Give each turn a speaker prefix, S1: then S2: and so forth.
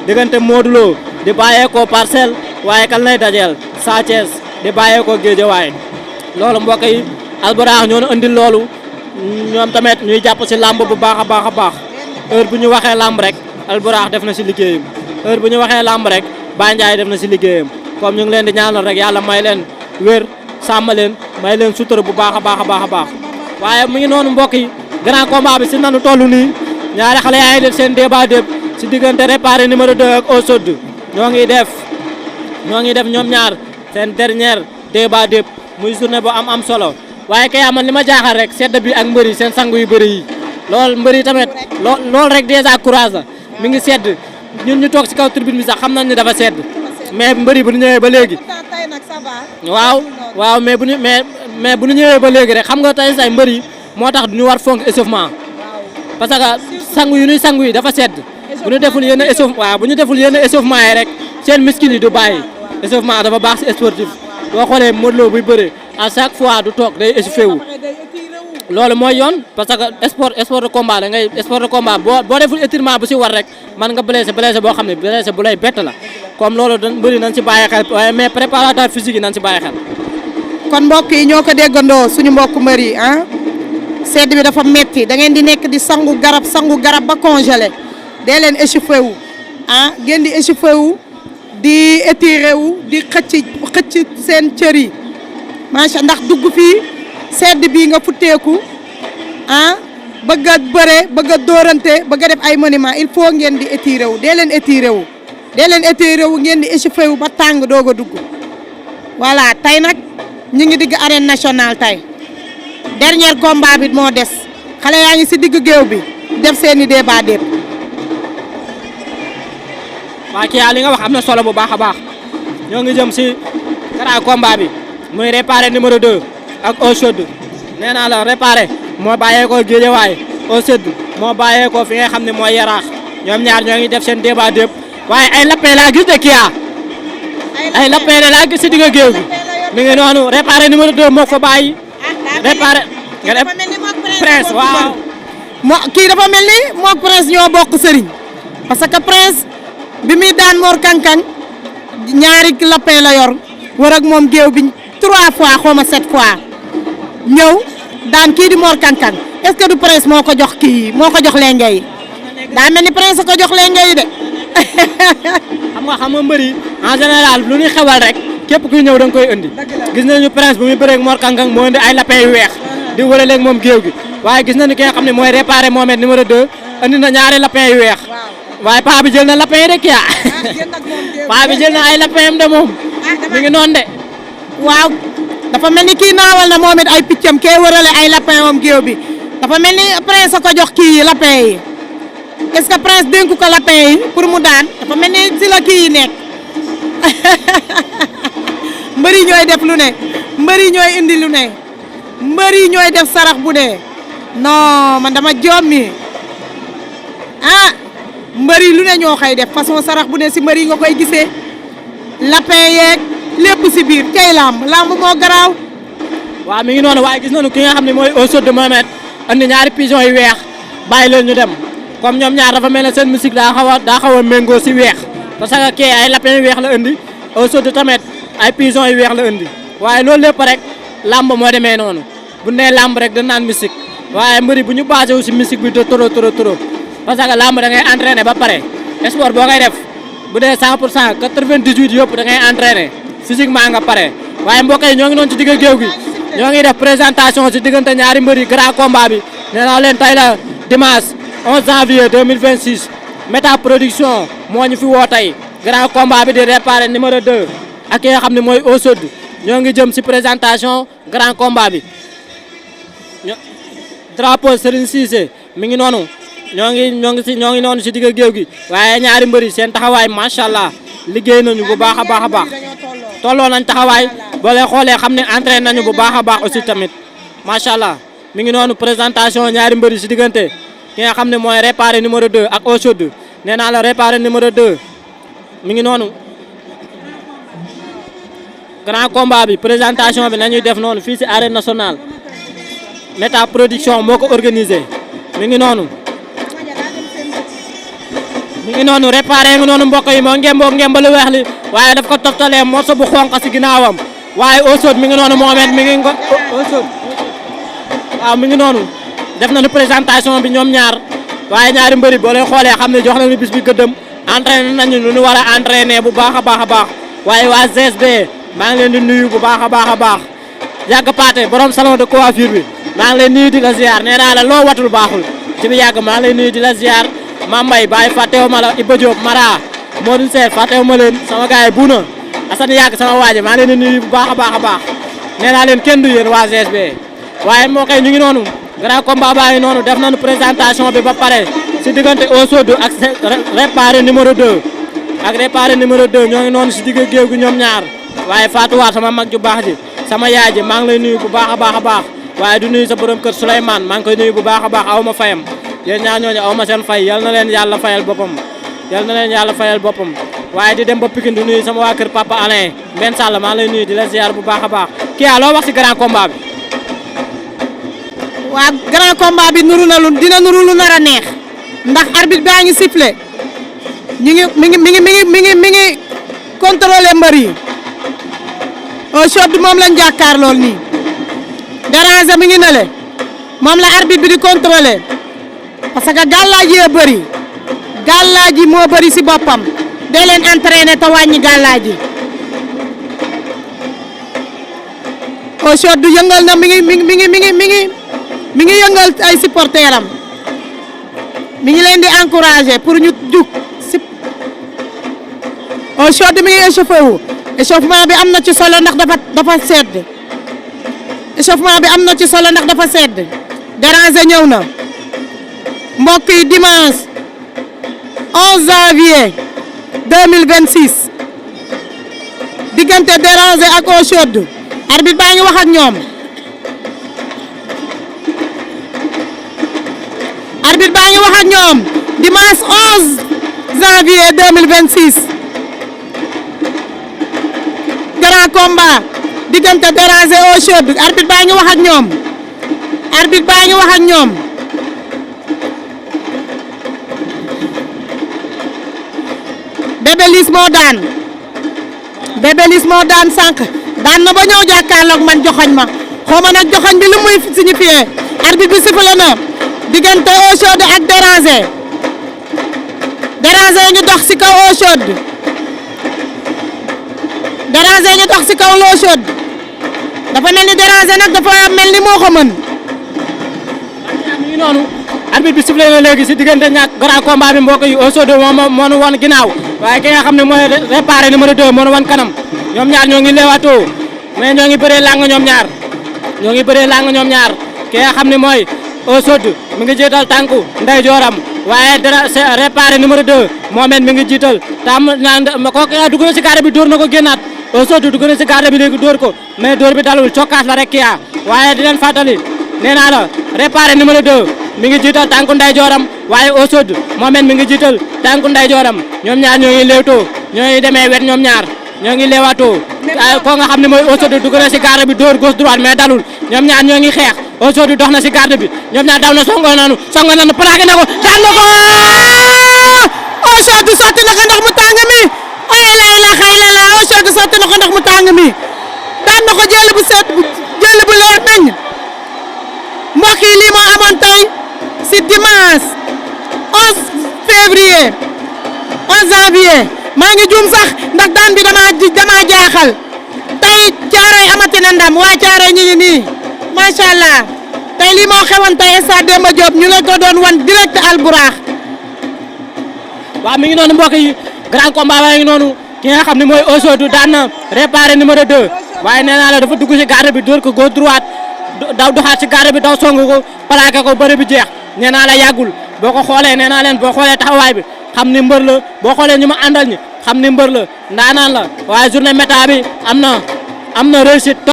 S1: diggante Modou Lo di bàyyeekoo Parcelles waaye kan lay dajeel Sa Thiès di bàyyeekoo Guédiawaye loolu mbokk yi Albourakh ñoo andil loolu ñoom tamit ñuy jàpp si làmb bu baax a baax a baax heure bu ñu waxee làmb rek Albourakh def na si liggéeyam heure bu ñu waxee làmb rek Baye Ndiaye def na si liggéeyam comme ñu ngi leen di ñaanal rek yàlla may leen wér sàmm leen may leen sutura bu baax a baax a baax a baax waaye mu ngi noonu mbokk yi grand combat bi si nanu toll nii ñaari xale yaa ngi def seen débat déb si diggante Réparé numéro 2 ak Osod ñoo ngi def ñoom ñaar seen dernière débat déb muy journée bu am solo waaye kay man li ma jaaxal rek sedd bi ak mbëri seen sangu yu bëri yi loolu mbëri tamit loolu rek déjà courage la mi ngi sedd ñun ñu toog si kaw tribune bi sax xam nañ ni dafa sedd mais mbëri bu ñu ñëwee ba léegi waaw mais bu ñu ñëwee ba léegi rek xam nga tey say mbëri moo tax du ñu war fonk échauffement parce que sangu yu ñuy sangu yi dafa sedd bu ñu deful yenn échauffement yi rek seen muscle yi du bàyyi échauffement dafa baax si sportif boo xoolee Modou Lo buy bëre à chaque fois du toog day échauffé wu loolu mooy yoon parce que sport de combat la sport de combat boo deful étirement bu si war rek man nga blessé boo xam ne blessé bu lay bett la comme loolu dañ bëri nañ si bàyyi xel waaye mais préparateur physique yi nañ si bàyyi xel.
S2: kon mbokk yi ñoo ko déggandoo suñu mbokk mbër yi sedd bi dafa metti da ngeen di nekk di sangu garab ba congelé dee leen échauffé wu ngeen di échauffé wu di étiré wu di xëcc seen cër yi macha ndax dugg fii sedd bi nga futteeku bëgg a bëre bëgg a dóorante bëgg a def ay monument il faut ngeen di étiré wu dee leen étiré wu ngeen di échauffé wu ba tàng doog a dugg voilà tey nag ñu ngi digg arène nationale tey dernier combat bi moo des xale yaa ngi si digg géew bi def seeni débat déeb
S1: waa kii li nga wax am na solo bu baax a baax ñoo ngi jëm si grand combat bi muy Réparé numéro 2 ak Osod nee naa la Réparé moo bàyyeekoo Guédiawaye Osod moo bàyyeekoo fi nga xam ne mooy Yaraax ñoom ñaar ñoo ngi def seen débat déeb waaye ay lappee laa gis de kii ay lappee laa gis si digg géew bi mi ngi noonu Réparé numéro 2 moo ko bàyyi Réparé nga def Prince waaw
S2: kii dafa mel ni mook Prince ñoo bokk sëriñ parce que Prince bi muy daan Mor Kankang ñaari lapin la yor war ak moom géew bi 3 fois xaw ma 7 fois ñëw daan kii di Mor Kankang est-ce que du Prince moo ko jox kii moo ko jox lenge yi daa mel ni Prince ko jox lenge yi de
S1: xam nga mbëri en général lu ñuy xewal rek képp kuy ñëw da nga koy indi gis nañu Prince bu muy bëreeg Mor Kankang moo indi ay lapin yu weex di wëraleeg moom géew gi waaye gis nañu ki nga xam ne mooy Réparé Mohamed numéro 2 indi na ñaari lapin yu weex waaye paa bi jël na lapin yi rek paa bi jël na ay lapin am de moom mi ngi noonu de
S2: waaw dafa mel ni kii naawal na Mohamed ay piccam kee wërale ay lapin am géew bi dafa mel ni Prince ko jox kii yi lapin yi est-ce que Prince dénku ko lapin yi pour mu daan dafa mel ni si la kii yi nekk mbëri ñooy def lu ne mbëri ñooy indi lu ne mbëri ñooy def sarax bu ne non man dama jommi mbëri lu ne ñoo xëy def façon sarax bu ne si mbëri nga koy gisee lapin yeeg lépp si biir kay lamb moo garaaw.
S1: waaw mi ngi noonu waaye gis nañu ki nga xam ne mooy Osod Mohamed andi ñaari pigeon yu weex bàyyi leen ñu dem comme ñoom ñaar dafa mel ne seen musique daa xaw a méngoo si weex parce que kii ay lapin yu weex la indi Osod tamit ay pigeon yu weex la indi waaye loolu lépp rek lamb moo demee noonu bu nee lamb rek dañ naan musique waaye mbëri bu ñu basé wu si musique bi de trop parce que lamb da ngay entraîner ba pare sport boo koy def bu dee 100% 98 yëpp da ngay entraîner physiquement nga pare waaye mbokk yi ñoo ngi noonu ci digg géew gi ñoo ngi def présentation ci diggante ñaari mbëri grand combat bi nee naa leen tey la dimanche 11 janvier 2026 Méta Production moo ñu fi woo tey grand combat bi di Réparé numéro 2 ak ki nga xam ne mooy Osod ñoo ngi jëm ci présentation grand combat bi drapeau Serigne Cissé mi ngi noonu ñoo ngi noonu ci digg géew gi waaye ñaari mbëri seen taxawaay macha allah liggéey nañu bu baax a baax tolloo nañ taxawaay boo leen xoolee xam ne entraîné nañu bu baax a baax aussi tamit macha allah mi ngi noonu présentation ñaari mbëri ci diggante ki nga xam ne mooy Réparé numéro 2 ak Osod nee naa la Réparé numéro 2 mi ngi noonu grand combat bi présentation bi nañuy def noonu fii ci arène nationale Méta Production moo ko organisé mi ngi noonu mi ngi noonu réparé ngi noonu mbokk yi moo ngemboo lu weex li waaye daf ko toftalee morso bu xonq si ginnaawam waaye Osod mi ngi noonu Mohamed mi ngi Osod waaw mi ngi noonu def nañu présentation bi ñoom ñaar waaye ñaari mbëri boo leen xoolee xam ne jox nañu bis bi gëddëm entraîné nañu lu ñu war a entraîné bu baax a baax waaye waa GSB maa ngi leen di nuyu bu baax a baax yàgg paate borom salon de coiffure bi maa ngi leen nuyu di la ziar nee naa la loo watul baaxul ci bi yàgg maa ngi leen nuyu di la ziar Mambay bàyyi fàttewu ma la Iba Diop Mara Modou Sène fàttewu ma leen sama gars yi Buuna Assane yàgg sama waaje maa ngi leen di nuyu bu baax a baax nee naa leen kenn du yéen waa GSB waaye moo koy ñu ngi noonu grand combat baa ngi noonu def nañu présentation bi ba pare si diggante Osod ak réparé numéro 2 ak réparé numéro 2 ñoo ngi noonu si digg géew gi ñoom ñaar waaye Fatou War sama mag ju baax ji sama yaay ji maa ngi lay nuyu bu baax a baax waaye du nuyu sa borom kër Souleymane maa ngi koy nuyu bu baax a baax aw ma fayam yéen ñaar ñooñu aw ma seen fay yal na leen yàlla fayal boppam waaye di dem ba Pikine du nuyu sama waa kër papa Alain Ben Sall maa ngi lay nuyu di la ziar bu baax a baax kii loo wax si grand combat bi.
S2: waa grand combat bi dina nuru lu nar a neex ndax arbitre baa ngi sifflé mi ngi contrôlé mbër yi Osod moom lañ jàkkaar lool nii déranger mi ngi nale moom la arbitre bi di contrôlé parce que gàllaaj yee bëri gàllaaj yi moo bëri si boppam dee leen entraîné te wàññi gàllaaj yi Osod du yëngal na mi ngi yëngal ay supporters am mi ngi leen di encouragé pour ñu jug si Osod mi ngi échauffé wu échauffement bi am na ci solo ndax dafa sedd échauffement bi am na ci solo ndax dafa sedd déranger ñëw na mbokk yi dimanche 11 janvier 2026 diggante déranger ak Osod arbitre baa ngi wax ak ñoom arbitre baa ngi wax ak ñoom dimanche 11 janvier 2026 grand combat diggante déranger Osod arbitre baa ngi wax ak ñoom arbitre baa ngi wax ak ñoom Bébé Liss moo daan sànq daan na ba ñëw jàkkaarloog man joxoñ ma xaw ma nag joxoñ bi lu muy signifié arbitre bi sifflé na diggante Osod ak déranger ñu dox si kaw Osod déranger ñu dox si kaw Osod dafa mel ni déranger nag dafa mel ni moo ko mën.
S1: mi ngi noonu arbitre bi sifflé na léegi si diggante ñàkk grand combat bi mbokk yi Osod moo nu woon ginnaaw waaye ki nga xam ne mooy réparé numéro 2 moo nu woon kanam ñoom ñaar ñoo ngi leewaatoo mais ñoo ngi bëree làng ñoom ñaar ki nga xam ne mooy Osod mi ngi jiital tànku ndeyjooram waaye dara réparé numéro 2 Mohamed mi ngi jiital tam kooku dugg na si garde bi dóor na ko génnaat Osod dugg na si garde bi léegi dóor ko mais dóor bi dalul cokkaas la rek kii waaye di leen fàttali nee naa la réparé numéro 2 mi ngi jiital tànku ndeyjooram waaye Osod Mohamed mi ngi jiital tànku ndeyjooram ñoom ñaar ñoo ngi léewtoo ñoo ngi demee wet ñoom ñaar ñoo ngi leewaatoo koo nga xam ne mooy Osod dugg na si garde bi dóor gauche droite mais dalul ñoom ñaar ñoo ngi xeex Osod dox na si garde bi ñoom ñaar daw na songo nañu plaqué na ko daan na ko
S2: Osod sotti na ko ndox mu tàng mi ay la ilaha illallah Osod sotti na ko ndox mu tàng mi daan na ko jël bu leer nañ mbokk yi lii moo amoon tey si dimanche 11 février 11 janvier maa ngi juum sax ndax daan bi dama jaaxal tey Caaroy amati na ndam waa Caaroy ñu ngi nii macha allah tey lii moo xewoon tey stade Demba Diop ñu la ko doon wan direct Albourakh.
S1: waaw mi ngi noonu mbokk yi grand combat baa ngi noonu ki nga xam ne mooy Osod daan na réparé numéro 2 waaye nee naa la dafa dugg si garde bi dóor ko gauche droite daw doxaat si garde bi daw song ko plaqué ko bëri bi jeex nee naa la yàggul boo ko xoolee nee naa leen boo xoolee taxawaay bi xam ni mbër la boo xoolee ñu ma àndal ñi xam ni mbër la ndaanaan la waaye journée méta bi am na réussite.